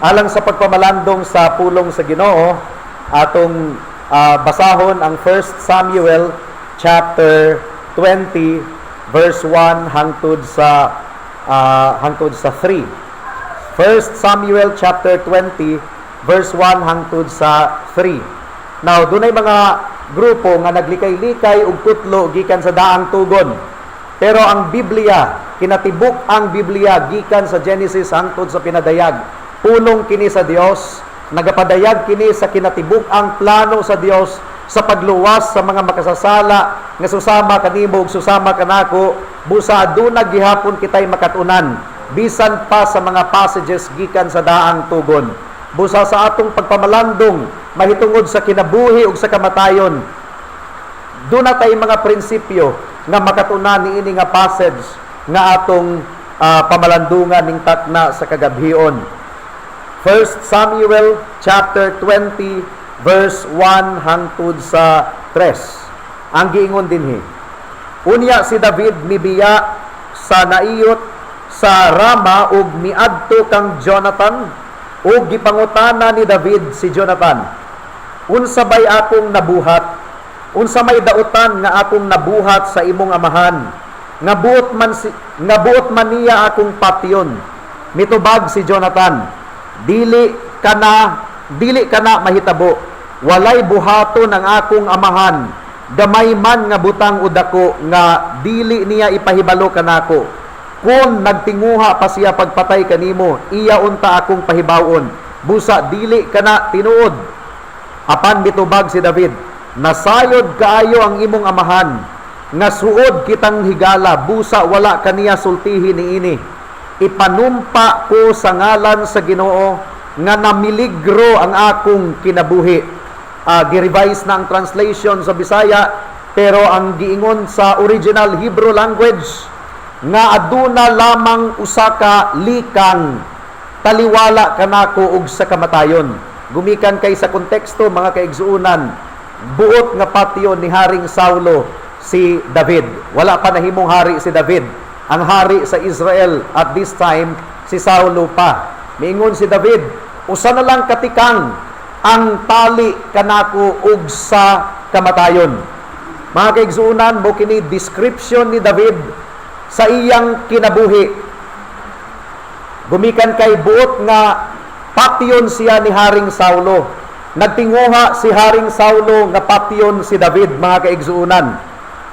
Alang sa pagpamalandong sa pulong sa Ginoo, atong basahon ang 1 Samuel chapter 20 verse 1 hangtod sa 3. 1 Samuel chapter 20 verse 1 hangtod sa 3. Now, dunay mga grupo nga naglikay-likay og kutlo gikan sa Daang Tugon. Pero ang Biblia, kinatibuk ang Biblia gikan sa Genesis hangtod sa Pinadayag. Pulong kini sa Dios, nagapadayag kini sa kinatibuk ang plano sa Dios sa pagluwas sa mga makasasala nga susama kanimo ug susama kanako. Busa aduna gihapon kitay makatunan bisan pa sa mga passages gikan sa Daang Tugon. Busa sa atong pagpamalandong mahitungod sa kinabuhi ug sa kamatayon, duna tay mga prinsipyo nga makatunan niini nga passage nga atong pamalandungan ning takna sa kagabhion. 1 Samuel chapter 20 verse 1 hangtod sa 3. Ang giingon dinhi: "Unya si David mibiya sa Naiyot sa Rama ug miadto kang Jonathan, ug gipangutana ni David si Jonathan, 'Unsa bay akong nabuhat? Unsa may dautan nga akong nabuhat sa imong amahan nga buot man niya akong patyon?' Mitubag si Jonathan, 'Dili kana mahitabo. Walay buhaton ang akong amahan, gamay man nga butang o dako, nga dili niya ipahibalo kanako. Kung nagtinguha pa siya pagpatay kanimo, iya unta akong pahibawon. Busa dili kana tinuod.' Apan mitubag si David, 'Nasayod kaayo ang imong amahan nga suod kitang higala, busa wala kaniya sultihi niini. Ipanumpa ko sa ngalan sa Ginoo nga namiligro ang akong kinabuhi.'" Gi-revise na ang translation sa Bisaya, pero ang giingon sa original Hebrew language nga aduna lamang usa ka likang taliwala kanako ug sa kamatayon. Gumikan kay sa konteksto, mga kaigsuonan, buot nga patyon ni Haring Saulo si David. Wala pa nahimong hari si David. Ang hari sa Israel at this time si Saulo pa. Miingon si David, "Usa na lang katikang ang tali kanako ug sa kamatayon." Mga kaigsuonan, mo kini description ni David sa iyang kinabuhi. Gumikan kay buot nga patyon siya ni Haring Saulo. Nagtinguha si Haring Saulo nga patyon si David, mga kaigsuonan.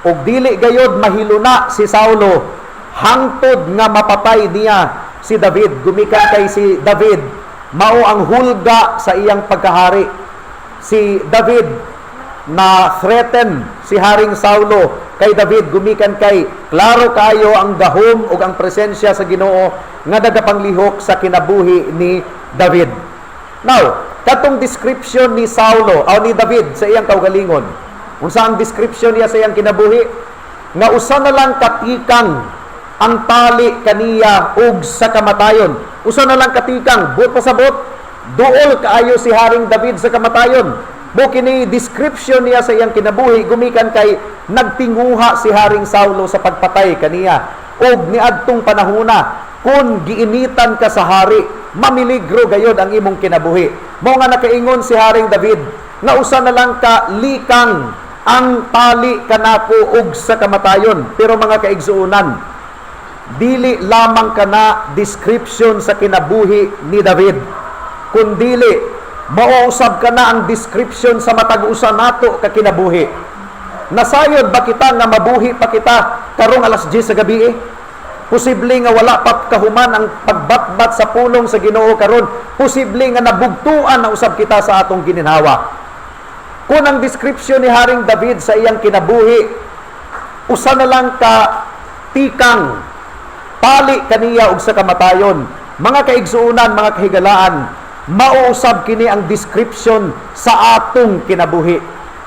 Ug dili gayod mahiluna si Saulo hangtod nga mapatay niya si David. Gumikan kay si David mao ang hulga sa iyang pagkahari. Si David, na threaten si Haring Saulo kay David gumikan kay klaro kayo ang gahom ug ang presensya sa Ginoo nga nagapanglihok sa kinabuhi ni David. Now, katong description ni Saulo o ni David sa iyang kaugalingon. Unsa ang description niya sa iyang kinabuhi? Nga usa na lang katikang ang tali kaniya ug sa kamatayon. Usa na lang katikang, buot pasabot, duol kaayo si Haring David sa kamatayon. Mo kini description niya sa iyang kinabuhi gumikan kay nagtinguha si Haring Saulo sa pagpatay kaniya. Ug niadtong panahona, kung giinitan ka sa hari, mamiligro gayod ang imong kinabuhi. Mao nga nakaingon si Haring David nga usa na lang ka likang ang tali kanako ug sa kamatayon. Pero mga kaigsuonan, dili lamang kana description sa kinabuhi ni David, kundili mao usab kana ang description sa matag usa nato ka kinabuhi. Nasayod ba kita nga mabuhi pa kita karong alas 10 sa gabi eh? Posible nga wala pa kahuman ang pagbatbat sa pulong sa Ginoo karon. Posible nga nabugtuan na usab kita sa atong gininhawa. Kung ang description ni Haring David sa iyang kinabuhi, usa na lang ka tikang tali kaniya og sa kamatayon. Mga kaigsuonan, mga kahigalaan, mao usab kini ang description sa atong kinabuhi.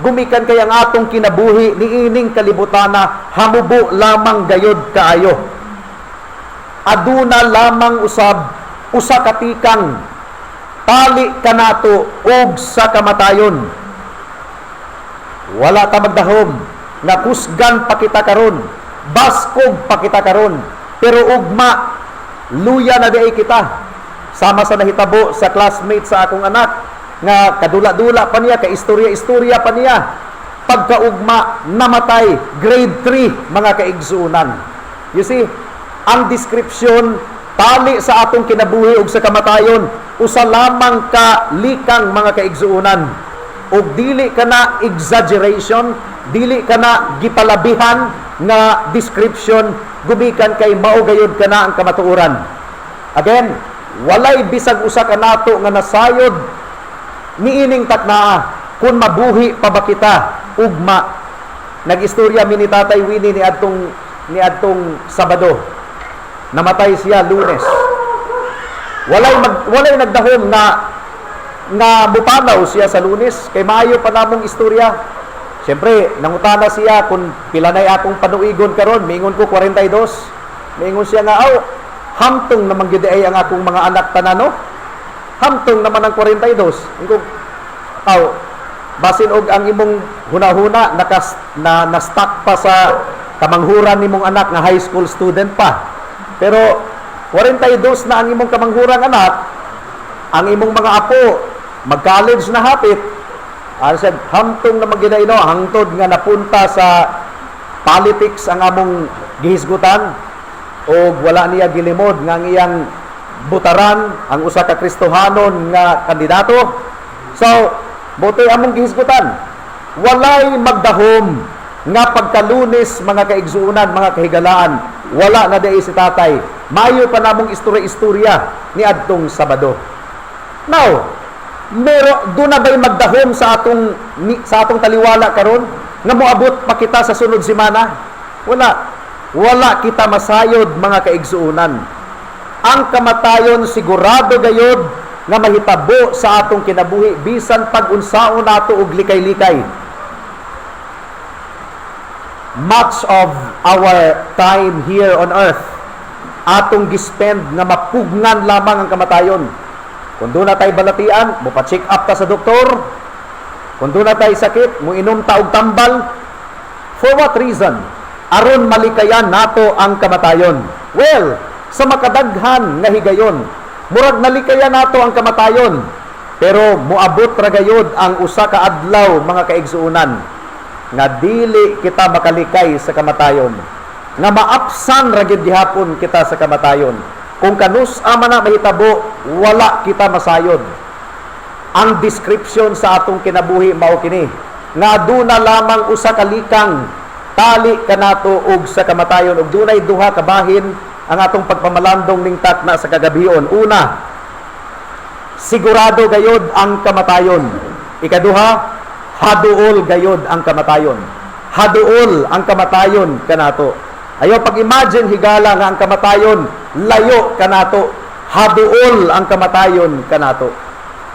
Gumikan kay ang atong kinabuhi niining kalibutana hamubo lamang gayod kaayo. Aduna lamang usab usa ka tikang tali kanato og sa kamatayon. Wala ta magdahom nga kusgan pa kita karon, baskog pa kita karon, pero ugma luya na diay kita. Sama sa nahitabo sa classmate sa akong anak nga kadula-dula pa niya, kaistorya-istorya pa niya. Pagkaugma, namatay, grade 3, mga kaigsuunan. You see, ang description tali sa atong kinabuhi ug sa kamatayon, usa lamang ka likang, mga kaigsuunan. Ug dili kana exaggeration, dili kana gipalabihan nga description, gumikan kay mao gayud kana ang kamatuoran. Again, walay bisag usa ka nato nga nasayod niining taknaa kung mabuhi pa ba kita ugma. Nag-istorya mi ni Tatay Winnie ni adtong Sabado. Namatay siya Lunes. Walay nagdahom nga nga mupanaw siya sa Lunes kay maayo pa namong istorya. Siyempre, nangutana siya kung pila nay akong panuigon karon, miingon ko 42. Miingon siya nga, "Aw, hamtong naman gyud ay ang akong mga anak tanan, no? Hamtong naman ang 42." Ingon ko, "Aw, basin og ang imong hunahuna nakas na na-stuck pa sa kamanghuran nimong anak nga high school student pa. Pero 42 na ang imong kamanghurang anak, ang imong mga apo mag-college na hapit." Ano siya, "Hamtong na gyud, no, hangtod nga napunta sa politics ang among gihisgutan o wala niya gilimod nga ang iyang butaran ang usa ka Kristohanon nga kandidato." So, buti among gihisgutan. Walay magdahom nga pagkalunes, mga kaigsuunan, mga kahigalaan, wala na diay si Tatay. Maayo pa namong istorya-istorya ni adtong Sabado. Now, mero do na ba'y magdahom sa atong taliwala karon nga moabot pa kita sa sunod semana? Wala. Wala kita masayod, mga kaigsuunan. Ang kamatayon, sigurado gayod nga mahitabo sa atong kinabuhi bisan pag unsaon nato og likay-likay. Much of our time here on earth atong gispend nga mapugngan lamang ang kamatayon. Kung duna tay balatian, mo pa-check up ta sa doktor. Kung duna tay sakit, mo inom ta og tambal. For what reason? Aron malikayan nato ang kamatayon. Well, sa makadaghan nga higayon, murag nalikayan nato ang kamatayon. Pero moabot ra gayod ang usa ka adlaw, mga kaigsuonan, nga dili kita makalikay sa kamatayon. Nga maapsan ra gyud gihapon kita sa kamatayon. Kung kanus-a man na mahitabo, wala kita masayod. Ang description sa atong kinabuhi mao kini nga aduna lamang usa ka likang tali kanato ug sa kamatayon, ug dunay duha ka bahin ang atong pagpamalandong ning takna sa kagabion. Una, sigurado gayod ang kamatayon. Ikaduha, haduol gayod ang kamatayon. Haduol ang kamatayon kanato. Ayaw pag-imagine, higala, nga ang kamatayon layo kanato. Haduol ang kamatayon kanato.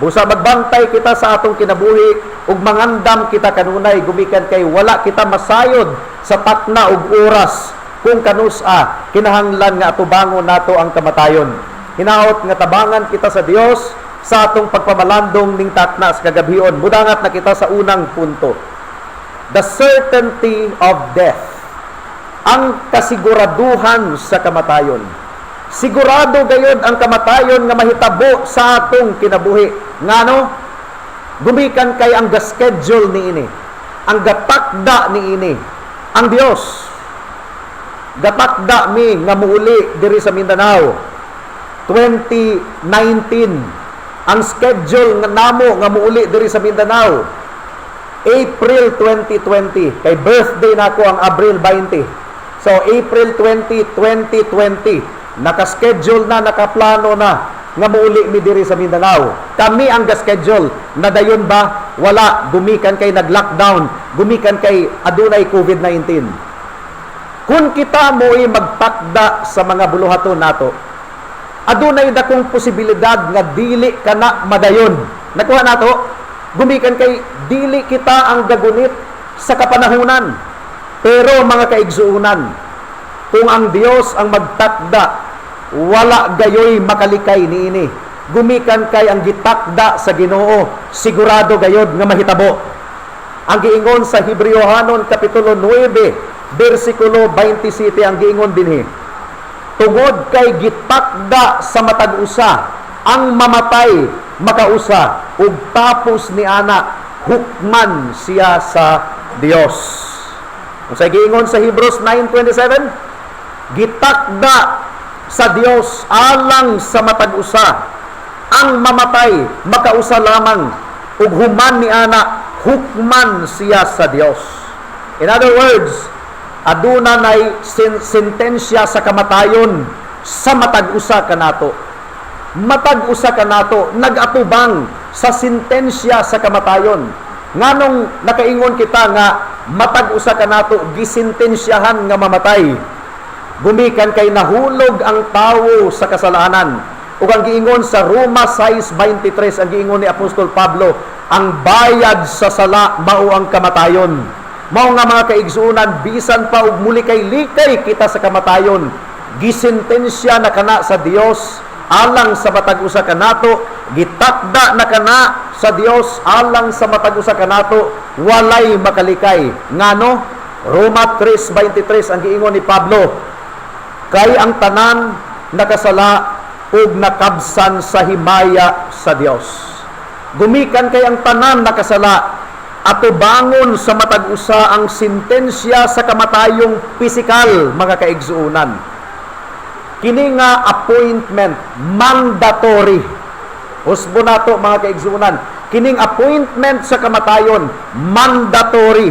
Busa magbantay kita sa atong kinabuhi ug mangandam kita kanunay gumikan kay wala kita masayod sa takna ug oras kung kanus-a kinahanglan nga atubangon nato ang kamatayon. Hinaot nga tabangan kita sa Dios sa atong pagpamalandong ning takna sa kagabion. Mudangat na kita sa unang punto. The certainty of death. Ang kasiguraduhan sa kamatayon. Sigurado gayod ang kamatayon nga mahitabo sa atong kinabuhi. Ngano? Gumikan kay ang ga-schedule niini, ang gatakda niini, ang Dios. Gatakda mi nga muuli diri sa Mindanao 2019. Ang schedule nga namo nga muuli diri sa Mindanao, April 2020, kay birthday nako ang Abril 20. So April 20, 2020, naka-schedule na, nakaplano na nga muuli mi diri sa Mindanao. Kami ang ga-schedule. Nadayon ba? Wala, gumikan kay nag-lockdown, gumikan kay adunay COVID-19. Kung kita mo'y magtakda sa mga buluhaton nato, adunay dakong posibilidad nga dili kana madayon. Nakuha nato? Gumikan kay dili kita ang gagunit sa kapanahunan. Pero, mga kaigsuunan, kung ang Dios ang magtakda, wala gayoy makalikay niini. Gumikan kay ang gitakda sa Ginoo, sigurado gayod nga mahitabo. Ang giingon sa Hebreohanon kapitulo 9, bersikulo 27, ang giingon dinhi, tungod kay gitakda sa matag usa Ang mamatay makausa ug tapos ni ana hukman siya sa Dios. Unsay giingon sa Hebrews 9:27? Gitakda sa Dios alang sa matag usa ang mamatay makausa lamang ug human ni ana hukman siya sa Dios. In other words, aduna nay sentensya sa kamatayon sa matag usa kanato. Matag usa kanato nag-atubang sa sentensya sa kamatayon. Nganong nakaingon kita nga matag usa kanato gisentensyahan nga mamatay? Gumikan kay nahulog ang tawo sa kasalanan. Ug ang giingon sa Roma 6:23, ang giingon ni Apostol Pablo, ang bayad sa sala mao ang kamatayon. Mao nga, mga kaigsuonan, bisan pa og mulikay-likay kita sa kamatayon, gisentensya na kana sa Dios alang sa matag usa kanato, gitakda na kana sa Dios alang sa matag usa kanato, walay makalikay. Ngano? Roma 3:23, ang giingon ni Pablo, kay ang tanan nakasala ug nakabsan sa himaya sa Dios. Gumikan kay ang tanan nakasala, atubangon sa matag usa ang sentensya sa kamatayong pisikal, mga kaigsuonan. Kini nga appointment, mandatory. Usbo nato, mga kaigsuonan. Kining appointment sa kamatayon, mandatory.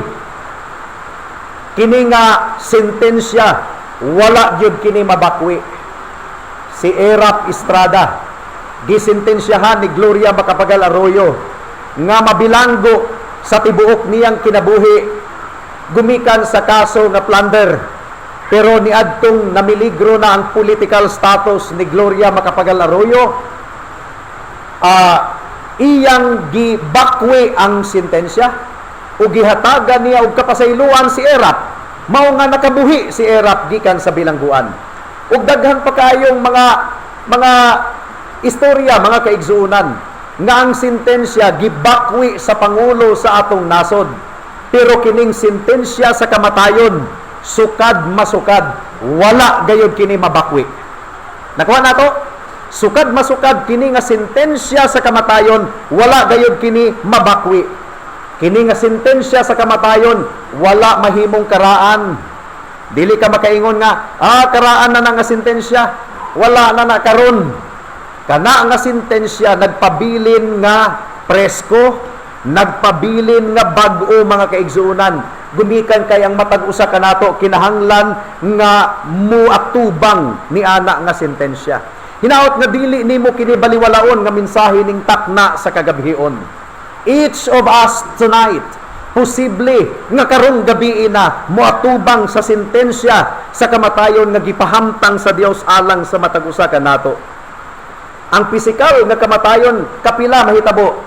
Kini nga sentensya, wala gyud kini mabakwi. Si Erap Estrada, gisentensyahan ni Gloria Macapagal Arroyo nga mabilanggo sa tibuok niyang kinabuhi gumikan sa kaso nga plunder. Pero niadtong namiligro na ang political status ni Gloria Macapagal Arroyo, iyang gibakwi ang sentensya ug gihatagan niya og kapasayloan si Erap. Mao nga nakabuhi si Erap gikan sa bilangguan. Ug daghan pa kayong mga istorya, mga kaigsuonan, nga ang sentensya gibakwi sa pangulo sa atong nasod. Pero kining sentensya sa kamatayon, sukad masukad, wala gayud kini mabakwi. Nakuha nato? Sukad masukad, kini nga sentensya sa kamatayon, wala gayud kini mabakwi. Kini nga sentensya sa kamatayon, wala mahimong karaan. Dili ka makaingon nga, "Ah, karaan na na nga sentensya, wala na na karon." Kana nga sentensya nagpabilin nga presko, nagpabilin nga bag-o, mga kaigsuonan. Gumikan kay ang matag usa kanato kinahanglan nga muatubang ni ana nga sentensya. Hinaot nga dili nimo kini baliwalaon nga mensahe ning takna sa kagabhion. Each of us tonight, posible nga karong gabi na moatubang sa sentensya sa kamatayon nga gipahamtang sa Dios alang sa matag usa kanato. Ang pisikal nga kamatayon, kapila mahitabo?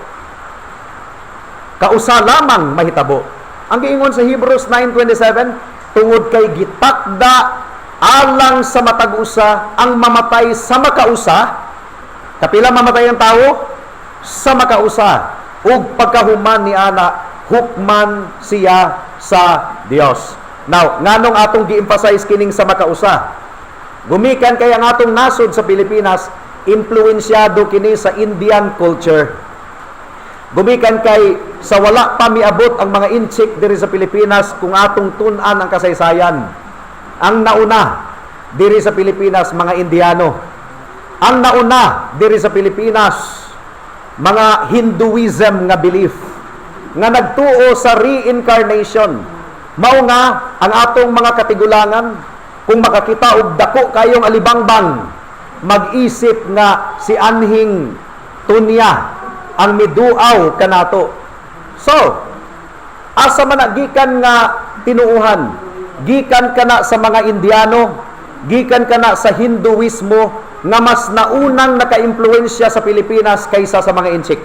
Kausa lamang mahitabo. Ang giingon sa Hebrews 9:27, tungod kay gitakda alang sa matag usa ang mamatay sa makausa. Kapila mamatay ang tawo? Sa makausa. Ug pagkahuman ni ana, hukman siya sa Dios. Now, nganong atong gi-emphasize kining sa makausa? Gumikan kay ang atong nasod sa Pilipinas, impluensyado kini sa Indian culture. Gumikan kay sa wala pa miabot ang mga Intsik diri sa Pilipinas, kung atong tun-an ang kasaysayan, ang nauna diri sa Pilipinas, mga Indiano. Ang nauna diri sa Pilipinas, mga Hinduism nga belief nga nagtuo sa reincarnation. Mao nga ang atong mga katigulangan, kung makakita og dako kayong alibangbang, mag-isip nga si Anhing Tunya ang miduaw kanato. So, asa man na gikan nga tinuuhan? Gikan kana sa mga Indiano, gikan kana sa Hinduismo nga mas naunang naka-impluwensya sa Pilipinas kaysa sa mga Intsik.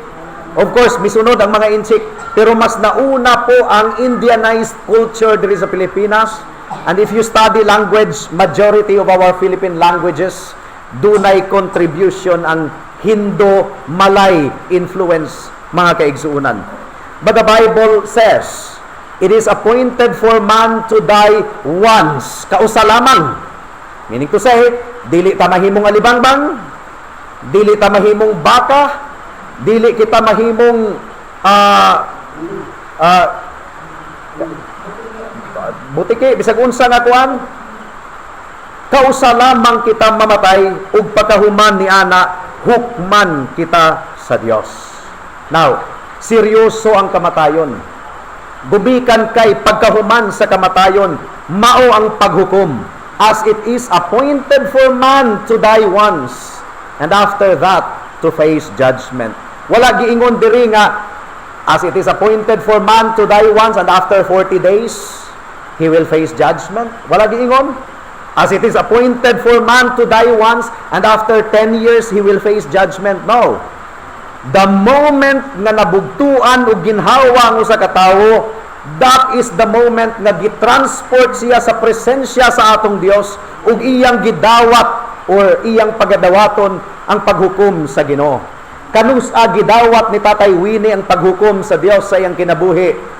Of course, misunod ang mga Intsik, pero mas nauna po ang Indianized culture diri sa Pilipinas. And if you study language, majority of our Philippine languages, dunay contribution ang Hindu-Malay influence, mga kaigsuunan. But the Bible says, it is appointed for man to die once. Kausa lamang. Meaning to say, dili ta mahimong alibangbang, Dili ta mahimong baka, dili kita mahimong butiki, bisag unsa nga kuan. Kausa lamang kita mamatay ug pagkahuman ni ana, hukman kita sa Dios. Now, seryoso ang kamatayon. Gumikan kay pagkahuman sa kamatayon, mao ang paghukom. As it is appointed for man to die once, and after that, to face judgment. Wala giingon diri nga, as it is appointed for man to die once and after 40 days, he will face judgment. Wala giingon. As it is appointed for man to die once and after 10 years, he will face judgment. No. The moment nga nabugtuan o ginhawa ang usa ka tawo, that is the moment nga gitransport siya sa presensya sa atong Dios ug iyang gidawat or iyang pagadawaton ang paghukom sa Ginoo. Kanus-a gidawat ni Tatay Winnie ang paghukom sa Dios sa iyang kinabuhi?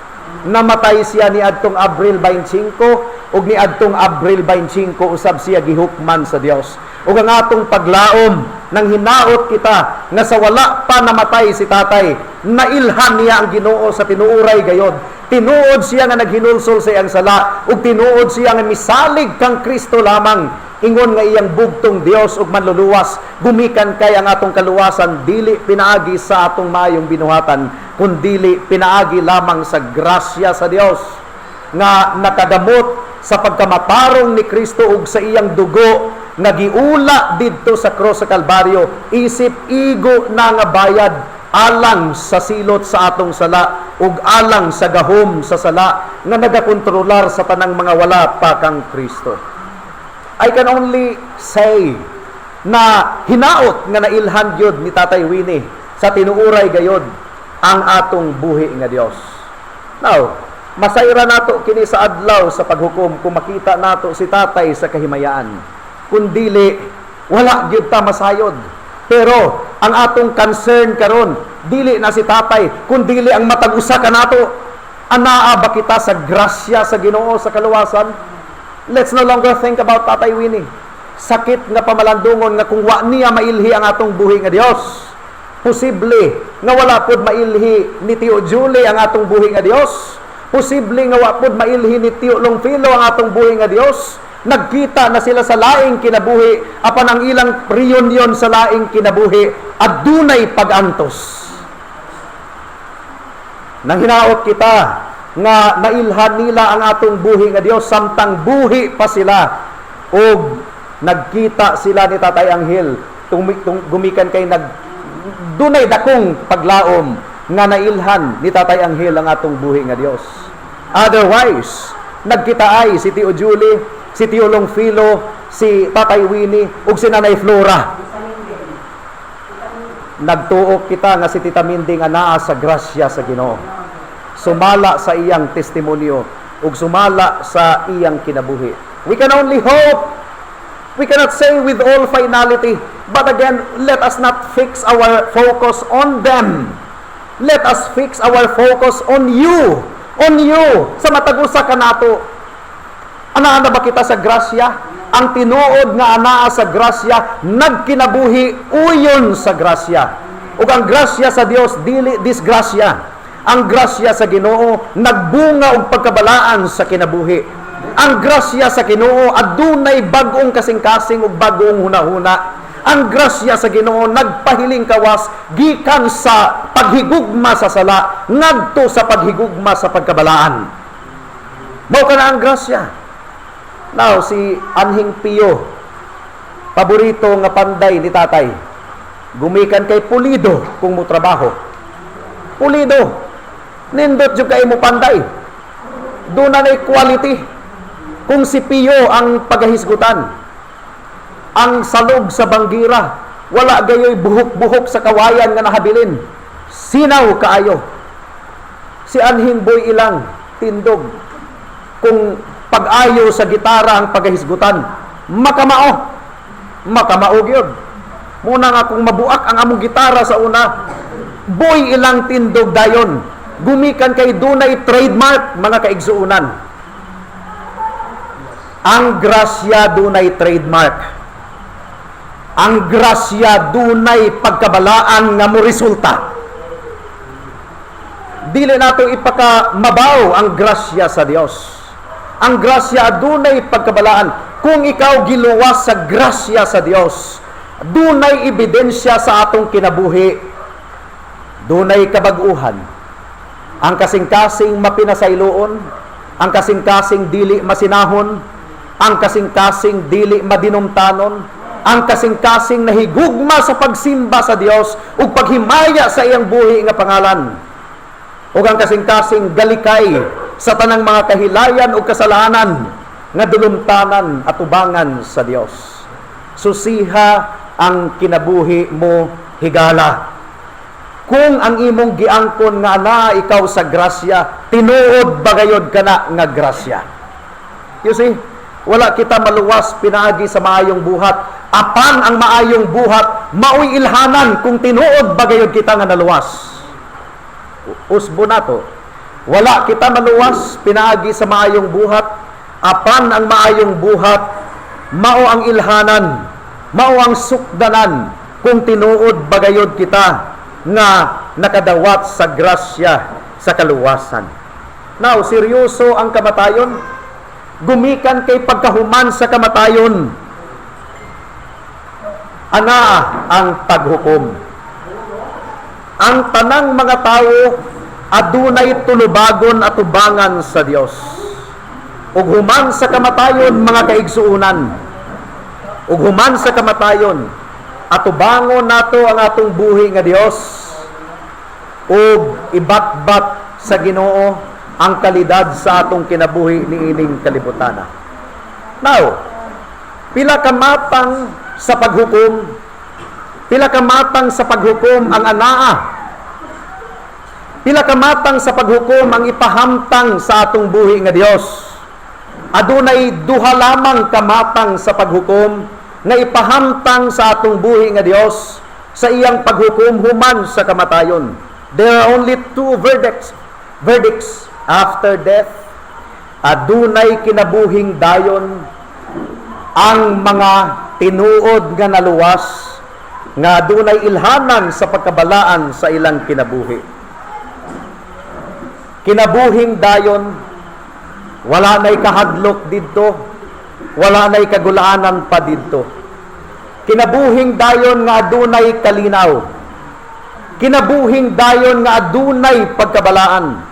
Namatay siya ni adtong Abril 25 ug ni adtong Abril 25 usab siya gihukman sa Dios. Ug ang atong paglaom, nang hinaot kita nga sa wala pa namatay si tatay, nailhan niya ang Ginoo sa tinuuray gayod. Tinuod siya nga naghinulsol sa iyang sala ug tinuod siya nga misalig kang Kristo lamang ingon nga iyang bugtong Dios ug manluluwas, gumikan kay ang atong kaluwasan dili pinaagi sa atong maayong binuhatan, kundili pinaagi lamang sa grasya sa Dios nga nakagamot sa pagkamatarong ni Kristo ug sa iyang dugo nga giula didto sa cross sa Kalbaryo isip igo na nga bayad alang sa silot sa atong sala ug alang sa gahom sa sala nga nagakontrolar sa tanang mga wala pa kang Kristo. I can only say na hinaot nga nailhan gyud ni Tatay Winnie sa tinuuray gayod ang atong buhi nga Dios. Now, masayra nato kini sa adlaw sa paghukom kung makita nato si tatay sa kahimayaan. Kung dili, wala gyud ta masayod. Pero ang atong concern karon dili na si tatay, kun dili ang matag usa ka nato. Anaa ba kita sa grasya sa Ginoo sa kaluwasan? Let's no longer think about Tatay Winnie. Sakit nga pamalandungon nga kung wa niya mailhi ang atong buhi nga Dios, posible nga wala pod mailhi ni Tio Julie ang atong buhi nga Dios. Posible nga wa pod mailhi ni Tio Longfilo ang atong buhi nga Dios. Nagkita na sila sa laing kinabuhi, apan ang ilang reunion sa laing kinabuhi adunay pag-antos. Nang hinaot kita nga nailhan nila ang atong buhi nga Dios samtang buhi pa sila ug nagkita sila ni Tatay Anghel, gumikan kay dunay dakong paglaom nga nailhan ni Tatay Anghel ang atong buhi nga Dios. Otherwise, nagkita ay si Tio Julie, si Tio Longfilo, si Tatay Winnie ug si Nanay Flora. Nagtuok kita nga si Tita Mindy nga naa sa grasya sa Ginoo sumala sa iyang testimonyo ug sumala sa iyang kinabuhi. We can only hope. We cannot say with all finality. But again, let us not fix our focus on them. Let us fix our focus on you. On you. Sa matag usa ka nato. Anaa na ba kita sa grasya? Ang tinuod nga anaa sa grasya, nagkinabuhi uyon sa grasya. Ug ang grasya sa Dios dili disgrasya. Ang grasya sa Ginoo nagbunga og pagkabalaan sa kinabuhi. Ang grasya sa Ginoo adunay bag-ong kasing-kasing ug bag-ong hunahuna. Ang grasya sa Ginoo nagpahiling kawas gikan sa paghigugma sa sala ngadto sa paghigugma sa pagkabalaan. Mao kana ang grasya. Now, si Anhing Pio, paborito nga panday ni tatay. Gumikan kay pulido kung mo trabaho. Pulido. Nindot jud kay mo panday. Doon na quality. Kung si Pio ang pagahisgutan, ang salog sa banggira, wala gayoy buhok-buhok sa kawayan nga nahabilin. Sinaw kaayo. Si Anhing Boy Ilang, tindog. Kung pag-ayo sa gitara ang pagahisgutan, makamao. Makamao gyud. Muna nga kung mabuak ang among gitara sa una, Boy Ilang tindog dayon. Gumikan kay dunay trademark, mga kaigsuunan. Ang grasya dunay trademark. Ang grasya dunay pagkabalaan nga mo resulta. Dili nato ipakamabaw ang grasya sa Dios. Ang grasya adunay pagkabalaan. Kung ikaw giluwas sa grasya sa Dios, dunay ebidensya sa atong kinabuhi. Dunay kabag-uhan. Ang kasing-kasing mapinasayloon, ang kasing-kasing dili masinahon, ang kasing-kasing dili madinumtanon, ang kasing-kasing nahigugma sa pagsimba sa Dios ug paghimaya sa iyang buhi nga pangalan, ug ang kasing-kasing galikay sa tanang mga kahilayan ug kasalanan nga dulumtanan at ubangan sa Dios. Susiha ang kinabuhi mo, higala. Kung ang imong giangkon nga ana ikaw sa grasya, tinuod bagayod kana nga grasya? You see, wala kita maluwas pinaagi sa maayong buhat. Apan ang maayong buhat maoy ilhanan kung tinuod bagayod kita nga naluwas. Usbo nato. Wala kita maluwas pinaagi sa maayong buhat, apan ang maayong buhat mao ang ilhanan, mao ang sukdanan kung tinuod bagayod kita nga nakadawat sa grasya sa kaluwasan. Now, seryoso ang kamatayon. Gumikan kay pagkahuman sa kamatayon, anaa ang paghukom. Ang tanang mga tawo adunay tulubagon at tubangan sa Dios. Ug human sa kamatayon, mga kaigsuonan, ug human sa kamatayon, atubangon nato ang atong buhi nga Dios ug ibatbat sa Ginoo ang kalidad sa atong kinabuhi niining kalibutan. Now, pila ka matang sa paghukom, pila ka matang sa paghukom ang anaa? Pila ka matang sa paghukom ang ipahamtang sa atong buhi nga Dios? Adunay duha lamang ka matang sa paghukom nga ipahamtang sa atong buhi nga Dios sa iyang paghukom human sa kamatayon. There are only two verdicts after death. Adunay kinabuhing dayon ang mga tinuod nga naluwas nga adunay ilhanan sa pagkabalaan sa ilang kinabuhi. Kinabuhing dayon, wala na'y kahadlok didto, wala na'y kagulaanan pa didto. Kinabuhing dayon nga adunay kalinaw. Kinabuhing dayon nga adunay pagkabalaan.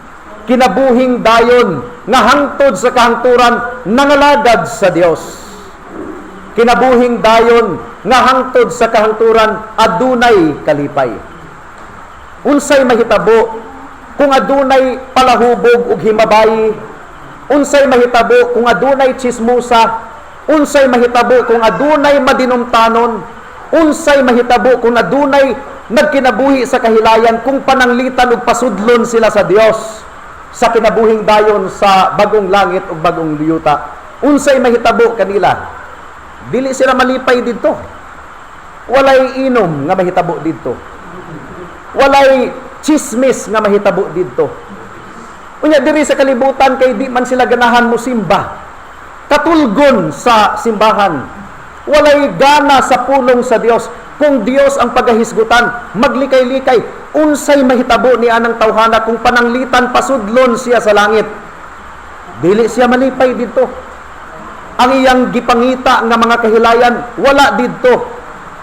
Kinabuhing dayon nga hangtod sa kahangturan nangalagad sa Dios. Kinabuhing dayon nga hangtod sa kahangturan adunay kalipay. Unsay mahitabo kung adunay palahubog ug himabay? Unsay mahitabo kung adunay chismosa? Unsay mahitabo kung adunay madinumtanon? Unsay mahitabo kung adunay nagkinabuhi sa kahilayan, kung pananglitan ug pasudlon sila sa Dios sa kinabuhing dayon sa bagong langit ug bagong yuta? Unsay mahitabo kanila? Dili sila malipay didto. Walay inom nga mahitabo didto. Walay chismis nga mahitabo didto. Unya diri sa kalibutan kay di man sila ganahan mo simba. Katulgon sa simbahan. Walay gana sa pulong sa Dios. Kung Dios ang pagahisgutan, maglikay-likay. Unsay mahitabo ni anang tawhana kung pananglitan pasudlon siya sa langit? Dili siya malipay didto. Ang iyang gipangita nga mga kahilayan wala didto.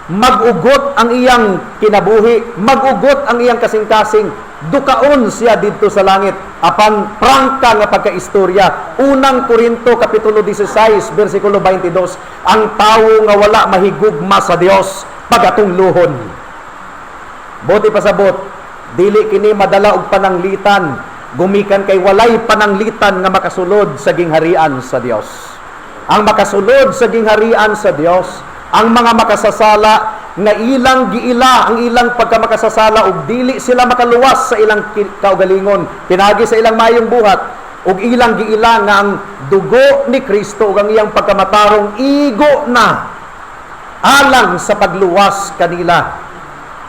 Mag-ugot ang iyang kinabuhi, mag-ugot ang iyang kasing-kasing, dukaon siya didto sa langit. Apan prangka nga pagkaistorya, Unang Korinto kapitulo 16 bersikulo 22, ang tawo nga wala mahigugma sa Dios pagatungluhon. Buot ipasabot, dili kini madala og pananglitan, gumikan kay walay pananglitan nga makasulod sa gingharian sa Dios. Ang makasulod sa gingharian sa Dios, ang mga makasasala nga ilang giila ang ilang pagkamakasasala ug dili sila makaluwas sa ilang kaugalingon pinaagi sa ilang mayong buhat, ug ilang giila nga ang dugo ni Kristo ug ang iyang pagkamatarong igo na alang sa pagluwas kanila,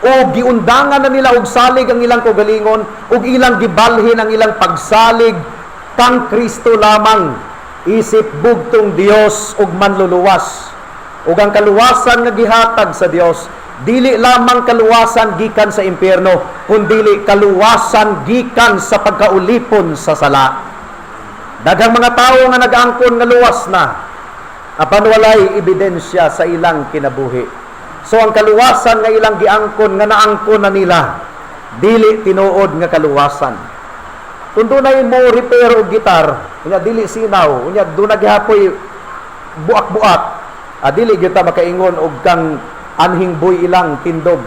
o giundangan na nila og salig ang ilang kaugalingon ug ilang gibalhin ang ilang pagsalig kang Kristo lamang isip bugtong Dios ug manluluwas. Ug ang kaluwasan nga gihatag sa Dios, dili lamang kaluwasan gikan sa impyerno, kundili kaluwasan gikan sa pagkaulipon sa sala. Daghang mga tawo nga nag-angkon nga luwas na, apan walay ebidensya sa ilang kinabuhi. So ang kaluwasan nga ilang giangkon, nga naangkon na nila, dili tinuod nga kaluwasan. Kung dunay mo repair og gitar, unya dili sinaw, unya duna gihapoy buak-buak, dili gyud ta makaingon og kang anhing buy ilang tindog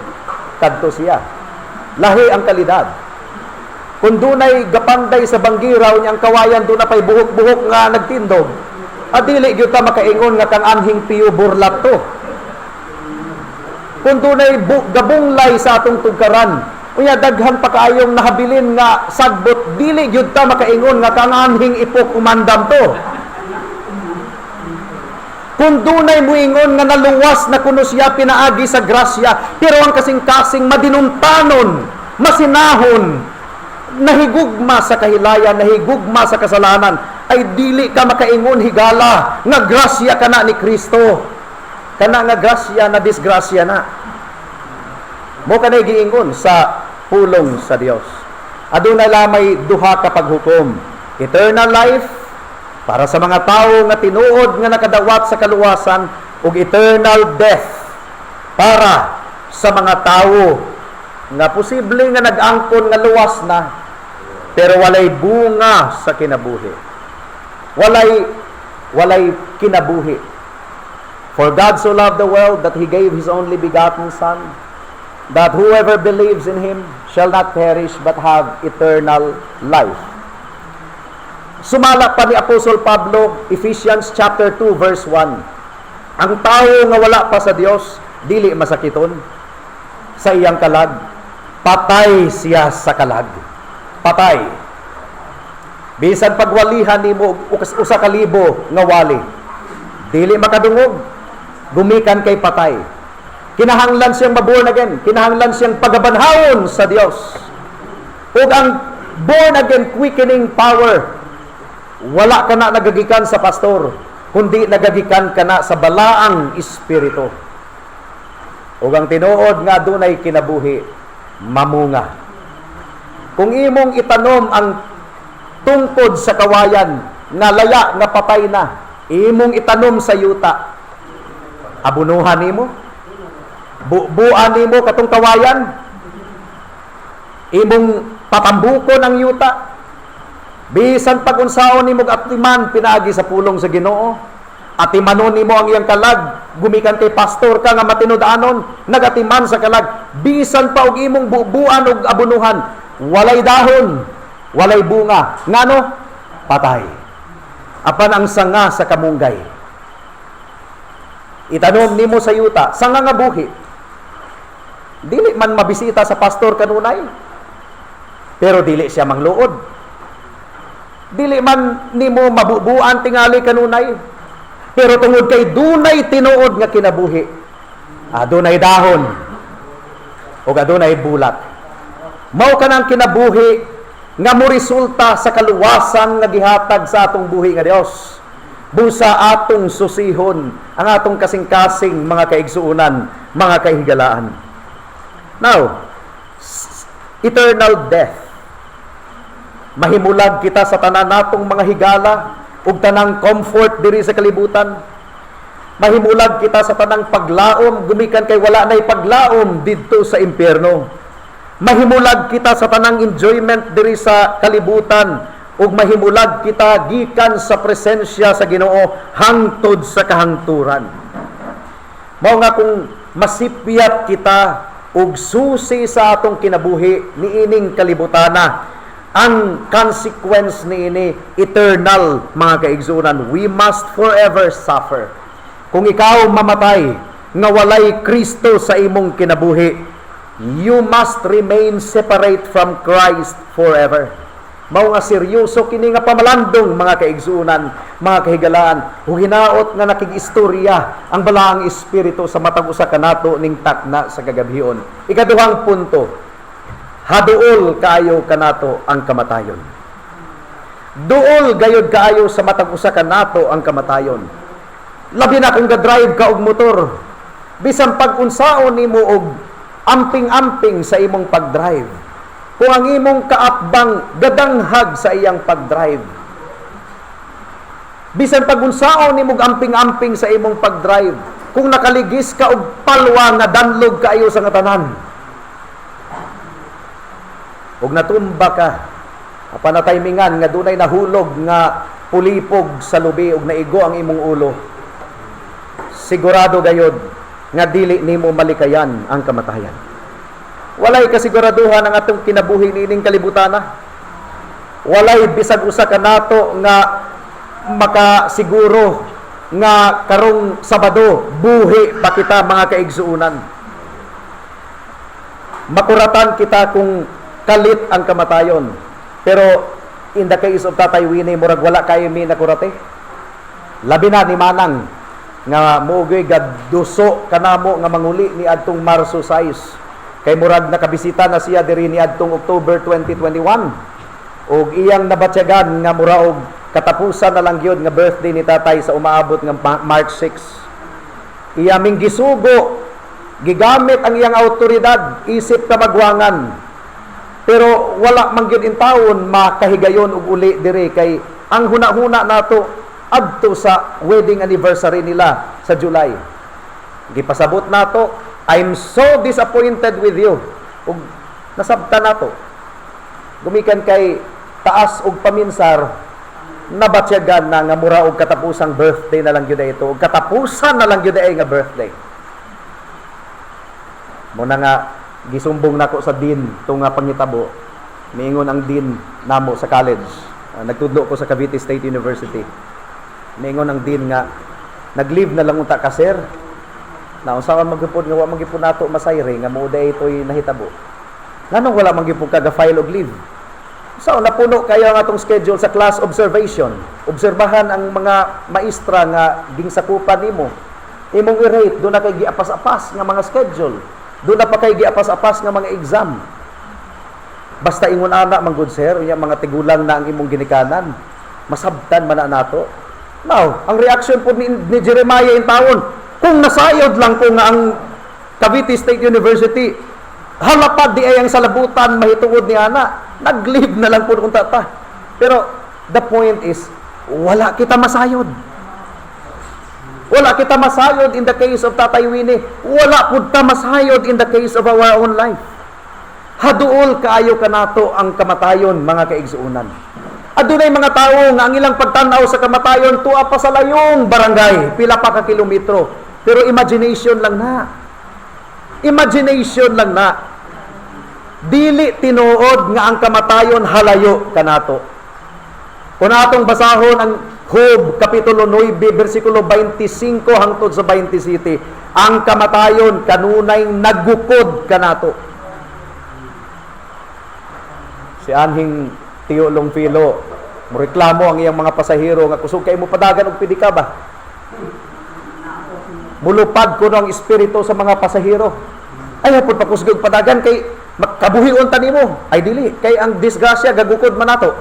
kadto siya. Lahi ang kalidad. Kung dunay gapanday sa banggira, unya ang kawayan duna pay buhok-buhok nga nagtindog, dili gyud ta makaingon nga kang anhing Pio Burlat to. Kung dunay gabunglay sa atong tugkaran, unya daghan pa kaayong nahabilin nga sagbot, dili gyud ta makaingon nga kang anhing ipok umandam to. Kung dunay muingon nga naluwas na kuno siya pinaagi sa grasya, pero ang kasing-kasing madinuntanon, masinahon, nahigugma sa kahilayan, nahigugma sa kasalanan, ay dili ka makaingon, higala, nga grasya kana ni Kristo. Kana nga grasya na disgrasya na. Mao kanay giingon sa pulong sa Dios. Adunay lamay duha ka paghukom. Eternal life para sa mga tawo nga tinuod nga nakadawat sa kaluwasan ug eternal death para sa mga tawo nga posible nga nag-angkon nga luwas na pero walay bunga sa kinabuhi. Walay kinabuhi. For God so loved the world that He gave His only begotten Son, that whoever believes in Him shall not perish but have eternal life. Sumala pa ni Apostol Pablo, Ephesians chapter 2 verse 1. Ang tao nga wala pa sa Dios, dili masakiton sa iyang kalag. Patay siya sa kalag. Patay. Bisan pagwalihan nimo og 1,000 nga wali, dili makadungog, gumikan kay patay. Kinahanglan siyang maborn again, kinahanglan siyang pagabanhawon sa Dios. Ug ang born again quickening power, wala ka na nagagikan sa pastor, kundi nagagikan ka na sa Balaang Espiritu. Ug ang tinuod nga adunay kinabuhi, mamunga. Kung imong itanom ang tungkod sa kawayan nga laya, nga patay na, imong itanom sa yuta, abunuhan nimo, bubuan nimo katong kawayan, imong patambukon ang yuta, bisan pag-unsaon nimo atiman pinaagi sa pulong sa Ginoo, atimanon nimo ang iyang kalag, gumikan kay pastor ka nga matinud-anon, nagatiman sa kalag, bisan pa og imong bubuan og abunuhan, walay dahon, walay bunga. Ngano? Patay. Apan ang sanga sa kamunggay, itanom nimo sa yuta, sanga nga buhi, dili man mabisita sa pastor kanunay, pero dili siya mangluod. Dili man nimo mabubuan tingali kanunay, pero tungod kay dunay tinuod nga kinabuhi, adunay dahon ug adunay bulak. Mao kanang kinabuhi nga moresulta sa kaluwasan nga gihatag sa atong buhi nga Dios. Busa atong susihon ang atong kasing-kasing, mga kaigsuonan, mga kahigalaan. Now, eternal death. Mahimulag kita sa tanan natong mga higala ug tanang comfort diri sa kalibutan. Mahimulag kita sa tanang paglaom gumikan kay wala nay paglaom didto sa impyerno. Mahimulag kita sa tanang enjoyment diri sa kalibutan ug mahimulag kita gikan sa presensya sa Ginoo hangtod sa kahangturan. Mao nga kung masipyat kita og susi sa atong kinabuhi niining kalibutana, ang consequence niini eternal, mga kaigsuonan. We must forever suffer. Kung ikaw mamatay nga walay Kristo sa imong kinabuhi, you must remain separate from Christ forever. Mao nga seryoso kini nga pamalandong, mga kaigsuonan, mga kahigalaan, ug hinaot nga nakig-istorya ang Balaang Espiritu sa matag usa kanato ning takna sa kagabhion. Ikaduhang punto, haduol kaayo kanato ang kamatayon. Duol gayod kaayo sa matag usa kanato ang kamatayon. Labi na kung ga-drive ka og motor. Bisan pag-unsaon nimo og amping-amping sa imong pag-drive, kung ang imong kaatbang gadanghag sa iyang pag-drive, bisan pag-unsaon nimo og amping-amping sa imong pag-drive, kung nakaligis ka og palwa nga danlog kaayo sa nga tanan, ug natumba ka, apan nataymingan nga dunay nahulog nga pulipog sa lubi ug naigo ang imong ulo, sigurado gayod nga dili nimo malikayan ang kamatayan. Walay kasiguraduhan ang atong kinabuhi niining kalibutana. Walay bisag usa ka nato nga makasiguro nga karong Sabado buhi pa kita, mga kaigsuonan. Makuratan kita kung kalit ang kamatayon. Pero in the case of Tatay Winnie, murag wala kayo mi nakurate. Labi na ni Manang nga muugoy gaduso kanamo nga manguli ni adtong Marso 6. Kay murag nakabisita na siya diri ni adtong October 2021. Og iyang nabatyagan nga mura og katapusan na lang gyud nga birthday ni tatay sa umaabot nga March 6. Iya ming gisugo, gigamit ang iyang autoridad isip kamagwangan. Pero wala man gyud intawon makahigayon og uli diri kay ang huna-huna nato adto sa wedding anniversary nila sa July. Gipasabot nato, "I'm so disappointed with you." Ug nasabta nato. Gumikan kay taas og paminsar, nabatyagan na nga mura og katapusang birthday na lang gyud ito, ug katapusan na lang gyud ay nga birthday. Muna nga gisumbong nako sa dean tung nga pangitabo. Miingon ang dean namo sa college. Nagtudlo ko sa Cavite State University. Miingon ang dean nga nag-leave na lang unta ka, sir. Na unsa man magyupod nga wa man gyud nato masayre nga mao day ito'y nahitabo. Nganong wala man gyud ka ga-file og leave? So, napuno kayo ang atong schedule sa class observation. Obserbahan ang mga maestra nga gingsakupan nimo. Imong i-rate, duna kay giapas-apas nga mga schedule. Duna pa kay giapas-apas nga mga exam. Basta ingon ana man gud, sir, unya mga tigulang na ang imong ginikanan. Masabtan man na nato. Now, ang reaction po ni Jeremiah in tawon, kung nasayod lang ko nga ang Cavite State University, halapad di ay ang salabutan mahitungod ni ana, nag-leave na lang po kung tata. Pero the point is, wala kita masayod. Wala kita masayod in the case of Tatay Winnie. Wala pud ta masayod in the case of our own life. Haduol kaayo kanato ang kamatayon, mga kaigsuonan. Adunay mga tao nga ang ilang pagtan-aw sa kamatayon tuwa pa sa layong barangay, pila pa ka kilometro. Pero imagination lang na. Imagination lang na. Dili tinuod nga ang kamatayon halayo kanato. Kung atong basahon ang Job kapitulo 9 bersikulo 25 hangtod sa 27, ang kamatayon kanunay nagukod kanato. Si anhing Tiyo Longfilo, moreklamo ang iyang mga pasahero nga kusog kay mo padagan og pedicab ba. Mulupad kuno ang espiritu sa mga pasahero. Ay pud pakusog og padagan kay makabuhion ta nimo. Ay dili kay ang disgrasya gagukod man nato.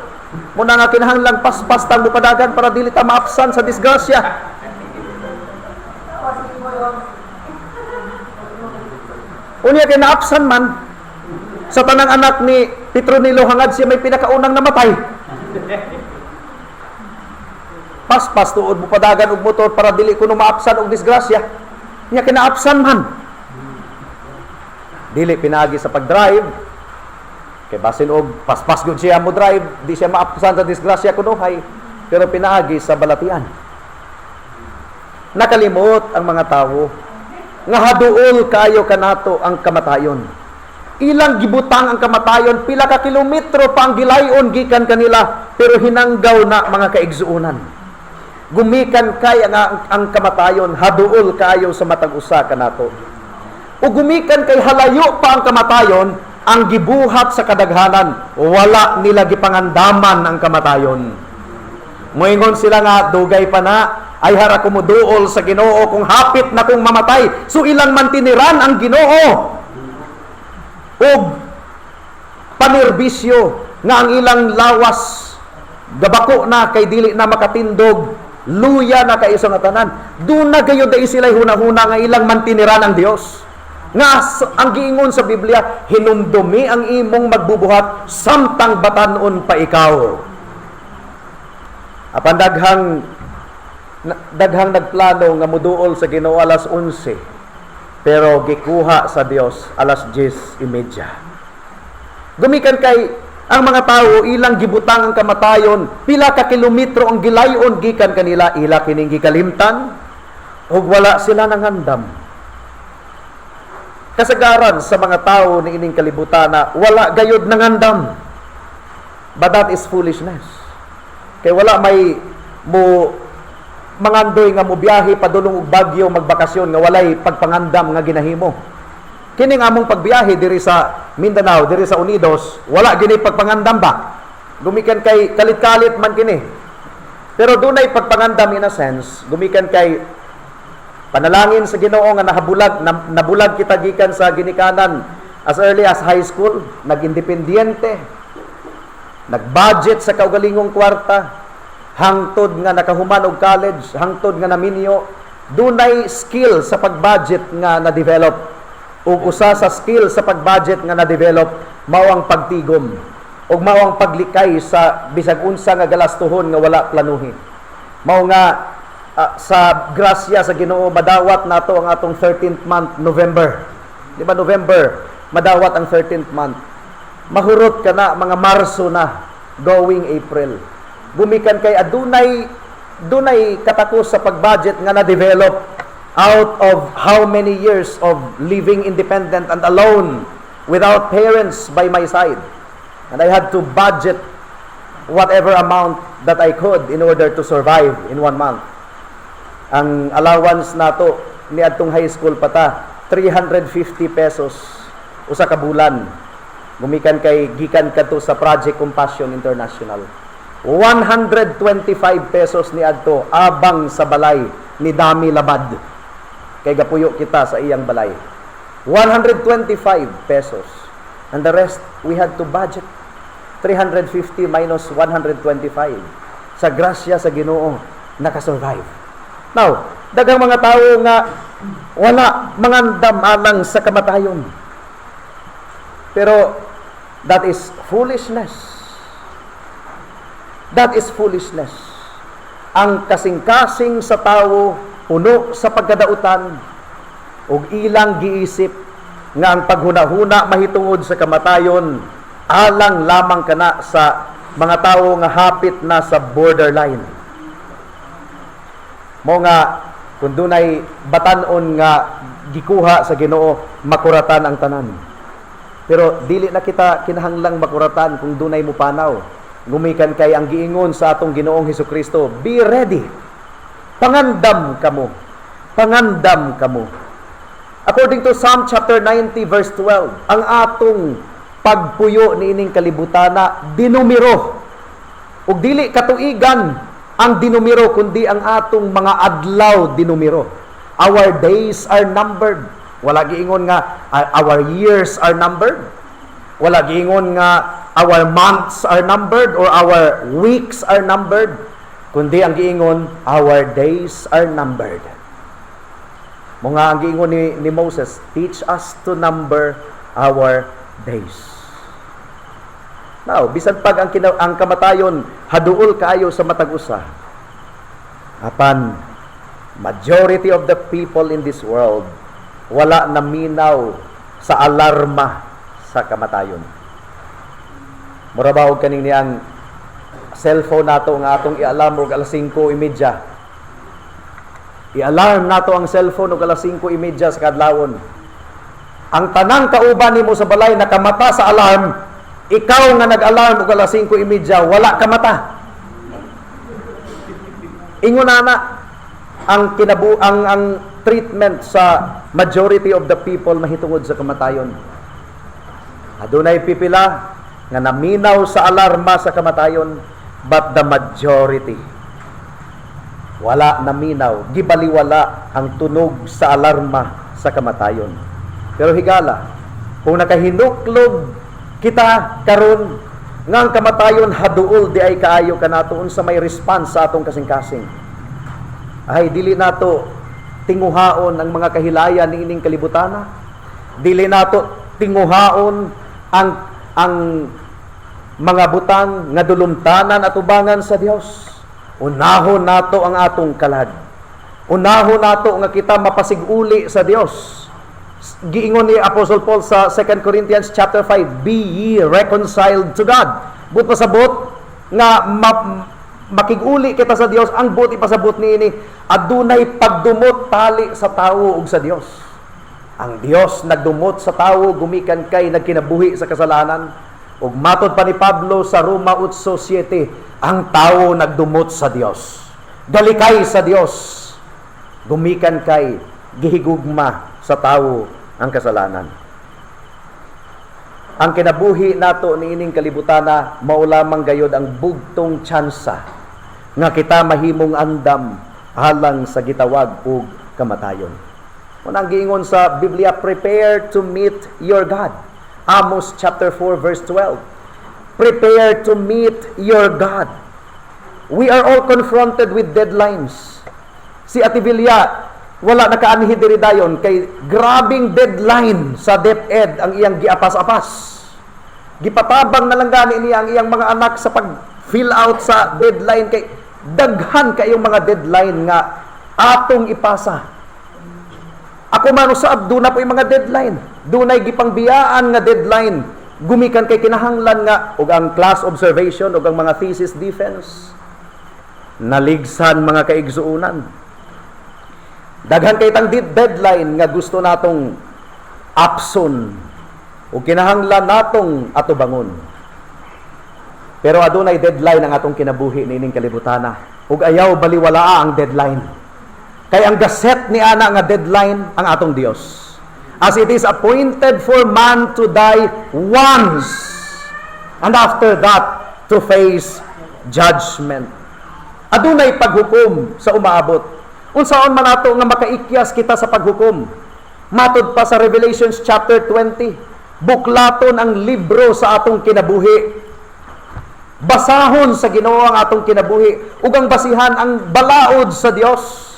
Muna nga kinahanglang paspas tang mupadagan para dili ta maapsan sa disgrasya. Unya kay naapsan man sa tanang anak ni Petronilo, hangad siya may pinakaunang namatay. Paspas tuod mo padagan og motor para dili kuno maapsan og disgrasya. Nya kinaapsan man. Dili pinaagi sa pag-drive kay basin og paspas gud siya mo drive, di siya maapsan sa disgrasya kunuhay, pero pinaagi sa balatian. Nakalimot ang mga tawo nga haduol kayo kanato ang kamatayon. Ilang gibutang ang kamatayon, pila ka kilometro pa ang gilayon gikan kanila, pero hinanggaw na, mga kaigsuonan. Gumikan kay ang kamatayon haduol kayo sa matag usa kanato. O gumikan kay halayo pa ang kamatayon, ang gibuhat sa kadaghanan, wala nila gipangandaman ang kamatayon. Moingon sila nga dugay pa na, ay hara ko moduol sa Ginoo kung hapit na kong mamatay. So ilang mantiniran ang Ginoo og panerbisyo nga ang ilang lawas gabako na kay dili na makatindog. Luya na kaayo nga tanan. Duna gayud dai sila hunahuna nga ilang mantiniran ang Dios. Nga ang giingon sa Biblia, "Hinumdumi ang imong magbubuhat samtang batanon pa ikaw." Apan daghang nagplano nga muduol sa Ginoo alas 11, pero gikuha sa Dios alas 10:30. Gumikan kay ang mga tao, ilang gibutang ang kamatayon pila ka kilometro ang gilayon gikan kanila, ila kining gikalimtan ug wala sila nangandam. Kasagaran sa mga tao niining kalibutana, wala gayud nangandam. But that is foolishness. Kay wala may mo mangandoy nga mobiyahe padulong og Baguio magbakasyon nga walay pagpangandam nga ginahimo. Kining among pagbiyahe diri sa Mindanao, diri sa Unidos, wala gini pagpangandam ba? Gumikan kay kalit-kalit man kini. Pero dunay pagpangandam in a sense, gumikan kay panalangin sa Ginoo nga nahabulag, nabulag kita gikan sa ginikanan as early as high school, nag-independyente, nag-budget sa kaugalingong kwarta, hangtod nga nakahuman og college, hangtod nga naminyo, dunay skill sa pag-budget nga na-develop. Ug usa sa skill sa pag-budget nga na-develop mao ang pagtigom ug mao ang paglikay sa bisag unsa nga galastuhon nga wala planuhi. Mao nga sa grasya sa Ginoo, madawat nato ang atong 13th month November. Di ba November madawat ang 13th month? Mahurot ka na mga Marso na, going April. Gumikan kay adunay dunay katakos sa pag-budget nga na-develop out of how many years of living independent and alone without parents by my side. And I had to budget whatever amount that I could in order to survive in one month. Ang allowance nato ni adtong high school pa ta, 350 pesos usa ka bulan. Gumikan kay gikan kadto sa Project Compassion International. 125 pesos ni adto abang sa balay ni Dami Labad. Kay gapuyo kita sa iyang balay. 125 pesos. And the rest, we had to budget. 350 minus 125. Sa grasya sa Ginoo, nakasurvive. Now, daghang mga tao nga wala mangandam alang sa kamatayon. Pero that is foolishness. That is foolishness. Ang kasing-kasing sa tawo puno sa pagkadautan ug ilang giisip nga ang paghunahuna mahitungod sa kamatayon alang lamang kana sa mga tawo nga hapit na sa borderline. Mao nga kung dunay batan-on nga gikuha sa Ginoo, makuratan ang tanan. Pero dili na kita kinahanglang makuratan kung dunay mupanaw. Gumikan kay ang giingon sa atong Ginoong Hesukristo, "Be ready. Pangandam kamo. Pangandam kamo." According to Psalm chapter 90 verse 12, ang atong pagpuyo niining kalibutana dinumero. Ug dili katuigan ang dinumero kundi ang atong mga adlaw dinumero. Our days are numbered. Wala giingon nga our years are numbered. Wala giingon nga our months are numbered or our weeks are numbered. Kundi ang giingon, our days are numbered. Mao nga ang giingon ni Moses, "Teach us to number our days." Now, bisan pag ang kamatayon haduol kaayo sa matag usa. Apan majority of the people in this world wala naminaw sa alarma sa kamatayon. Mura ba og kaning niyang cellphone nato nga atong i-alarm og alas 5:30. I-alarm nato ang cellphone og alas 5:30 sa kadlawon. Ang tanang kauban nimo sa balay nakamata sa alarm, ikaw nga nag-alarm og alas 5:30, wala ka mata. Ingon na ang kinabu ang treatment sa majority of the people mahitungod sa kamatayon. Adunay pipila nga naminaw sa alarma sa kamatayon, but the majority wala naminaw, gibaliwala ang tunog sa alarma sa kamatayon. Pero higala, kung nakahinuklog kita karon nga ang kamatayon haduol di ay kaayo kanato, unsa may response sa atong kasing-kasing? Ay, dili nato tinguhaon ang mga kahilayan niining kalibutana. Dili nato tinguhaon ang mga butang nga dulumtanan atubangan sa Dios. Unahon nato ang atong kalag. Unahon nato nga kita mapasiguli sa Dios. Giingon ni Apostle Paul sa 2 Corinthians chapter 5, "Be ye reconciled to God." Buot pasabot nga makig-uli kita sa Dios, ang buot ipasabot niini, adunay pagdumot tali sa tawo ug sa Dios. Ang Dios nagdumot sa tawo gumikan kay nagkinabuhi sa kasalanan. Ug matod pa ni Pablo sa Roma 8:7, ang tawo nagdumot sa Dios. Galikay sa Dios gumikan kay gihigugma sa tawo ang kasalanan. Ang kinabuhi nato niining kalibutana mao lamang gayod ang bugtong tsansa nga kita mahimong andam alang sa gitawag og kamatayon. Unang giingon sa Biblia, "Prepare to meet your God." Amos chapter 4 verse 12. Prepare to meet your God. We are all confronted with deadlines. Si Ate Villa, wala nakaanhi diri dayon kay grabing deadline sa DepEd ang iyang giapas-apas. Gipatabang na lang gani niya ang iyang mga anak sa pag-fill out sa deadline kay daghan kayong mga deadline nga atong ipasa. Ako man usab, duna poy mga deadline. Dunay gipangbiyaan nga deadline gumikan kay kinahanglan nga ug ang class observation ug ang mga thesis defense naligsan, mga kaigsuonan. Daghan kay tang deadline nga gusto natong apson ug kinahanglan natong atubangon. Pero adunay deadline ang atong kinabuhi niining kalibutana. Ug ayaw baliwalaa ang deadline. Kay ang ga-set ni ana nga deadline ang atong Dios. As it is appointed for man to die once, and after that to face judgment. Adunay paghukom sa umaabot. Unsaon man nato nga makaikyas kita sa paghukom? Matod pa sa Revelations chapter 20, buklaton ang libro sa atong kinabuhi. Basahon sa Ginoo ang atong kinabuhi ug ang basihan ang balaod sa Dios.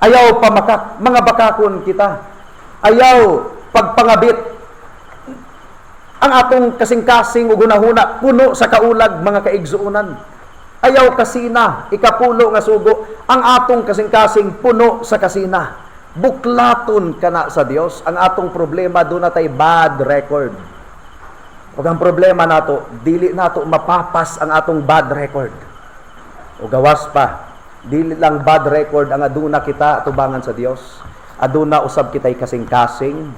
Ayaw pamakak, mga bakakon kita. Ayaw pagpangabit. Ang atong kasing-kasing ug hunahuna puno sa kaulag, mga kaigsuonan. Ayaw kasina, ikapulo nga sugo, ang atong kasing-kasing puno sa kasina. Buklaton kana sa Dios ang atong problema, duna tay bad record. Ug ang problema nato, dili nato mapapas ang atong bad record. O gawas pa, dili lang bad record ang aduna kita atubangan sa Dios. Aduna usab kitay kasing-kasing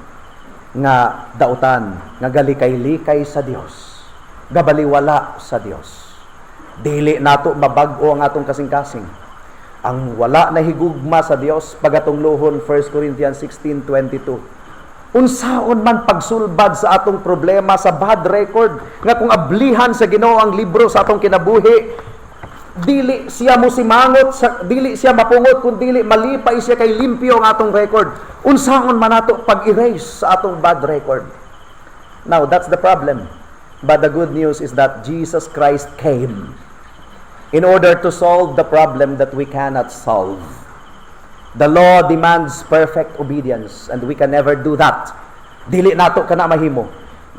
nga dautan, nga galikay-likay sa Dios. Gabaliwala sa Dios. Dili nato mabag-o ang atong kasing-kasing. Ang wala na higugma sa Dios, pagatunglohon 1 Corinthians 16:22. Unsaon man pagsulbad sa atong problema sa bad record nga kung ablihan sa Ginoo ang libro sa atong kinabuhi, dili siya mosimangot sa, dili siya mapungot kung dili malipay siya kay limpyo ang atong record? Unsaon man nato pag-erase sa atong bad record? Now that's the problem, but the good news is that Jesus Christ came in order to solve the problem that we cannot solve. The law demands perfect obedience, and we can never do that. Dili nato kana mahimo.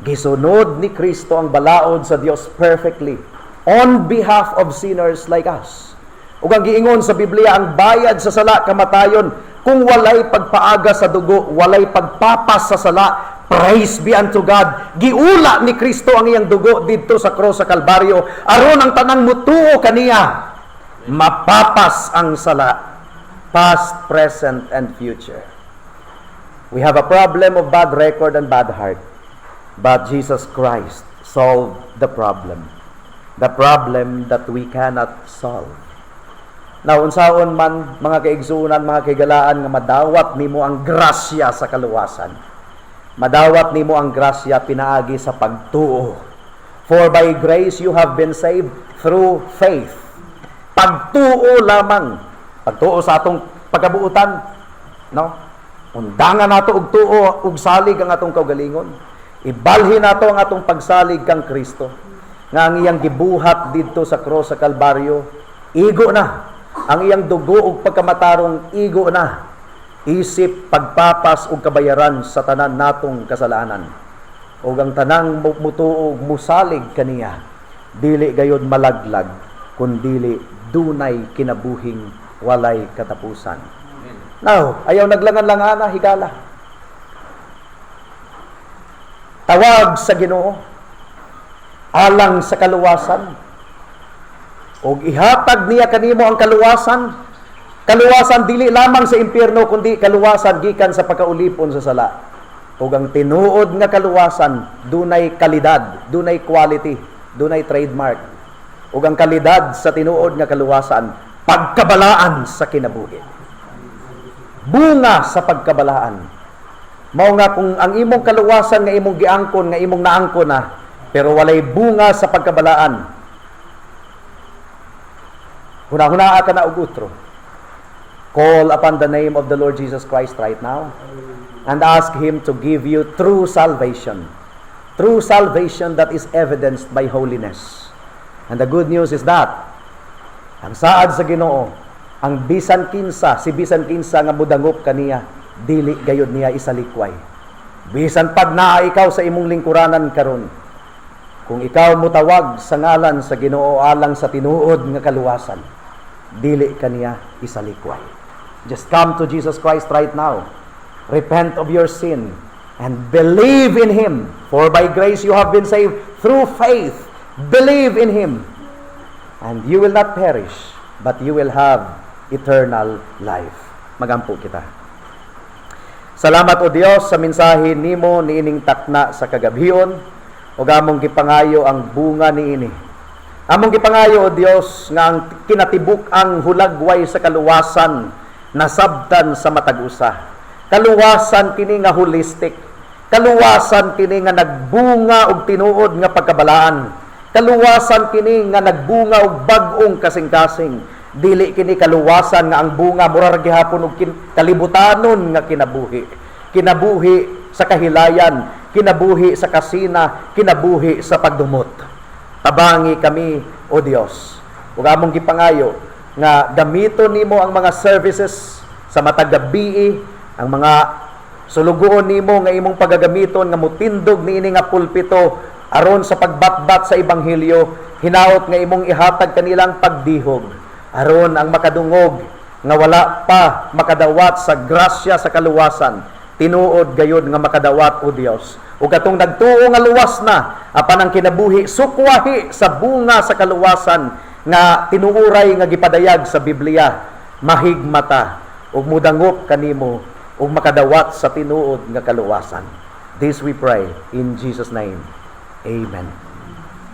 Gisunod ni Kristo ang balaod sa Dios perfectly on behalf of sinners like us. Ug ang giingon sa Biblia, ang bayad sa sala kamatayon. Kung walay pagpaaga sa dugo, walay pagpapas sa sala. Praise be unto God. Giula ni Kristo ang iyang dugo didto sa cross sa Kalbaryo aron ang tanang mutuo kaniya mapapas ang sala, past, present, and future. We have a problem of bad record and bad heart. But Jesus Christ solved the problem. The problem that we cannot solve. Now, unsaon man, mga kaigsuonan, mga kaigalaan, nga madawat nimo ang grasya sa kaluwasan? Madawat nimo ang grasya pinaagi sa pagtuo. For by grace you have been saved through faith. Pagtuo lamang. Pagtuo sa atong pagkabuutan, no? Undangan nato og tuo ug salig ang atong kaugalingon. Ibalhin nato ang atong pagsalig kang Kristo nga ang iyang gibuhat didto sa cross sa Kalbaryo igo na. Ang iyang dugo ug pagkamatarong igo na isip pagpapas ug kabayaran sa tanan natong kasalanan. Ug ang tanang mutuo ug musalig kaniya dili gayod malaglag, kundili dunay kinabuhing walay katapusan. Now, ayaw naglangan-langana, higala. Tawag sa Ginoo alang sa kaluwasan. Ug ihatag niya kanimo ang kaluwasan. Kaluwasan dili lamang sa impyerno, kundi kaluwasan gikan sa pagkaulipon sa sala. Ug ang tinuod nga kaluwasan dunay kalidad, dunay quality, dunay trademark. Ug ang kalidad sa tinuod nga kaluwasan, pagkabalaan sa kinabuhi. Bunga sa pagkabalaan. Mao nga kung ang imong kaluwasan nga imong giangkon, nga imong naangkon na, pero walay bunga sa pagkabalaan, hunahunaa ka na og utro. Call upon the name of the Lord Jesus Christ right now and ask Him to give you true salvation. True salvation that is evidenced by holiness. And the good news is that ang saad sa Ginoo, ang bisan kinsa, si bisan kinsa nga mudangop kaniya, dili gayod niya isalikway. Bisan pag naa ikaw sa imong lingkuranan karon, kung ikaw mutawag sa ngalan sa Ginoo alang sa tinuod nga kaluwasan, dili kaniya isalikway. Just come to Jesus Christ right now. Repent of your sin and believe in Him. For by grace you have been saved through faith. Believe in Him, and you will not perish, but you will have eternal life. Magampo kita. Salamat, O Dios, sa mensahe nimo niining takna sa kagabhion ug among gipangayo ang bunga niini. Among gipangayo, O Dios, nga ang kinatibuk-ang hulagway sa kaluwasan nasabtan sa matag usa. Kaluwasan kini nga holistic. Kaluwasan kini nga nagbunga og tinuod nga pagkabalaan. Kaluwasan kini nga nagbunga og bag-ong kasing-kasing. Dili kini kaluwasan nga ang bunga mura ra gihapon og kalibutanon nga kinabuhi. Kinabuhi sa kahilayan, kinabuhi sa kasina, kinabuhi sa pagdumot. Tabangi kami, O Dios. Ug among gipangayo nga gamiton nimo ang mga services sa matag gabii, ang mga sulugoon nimo nga imong pagagamiton nga mutindog niini nga pulpito aron sa pagbatbat sa ebanghelyo, hinaot nga imong ihatag kanilang pagdihog aron ang makadungog nga wala pa makadawat sa grasya sa kaluwasan, tinuod gayod nga makadawat, O Dios. Ug katong nagtuo nga luwas na, apan ang kinabuhi sukwahi sa bunga sa kaluwasan nga tinuuray nga gipadayag sa Biblia, mahigmata ug mudangop kanimo ug makadawat sa tinuod nga kaluwasan. This we pray in Jesus' name. Amen.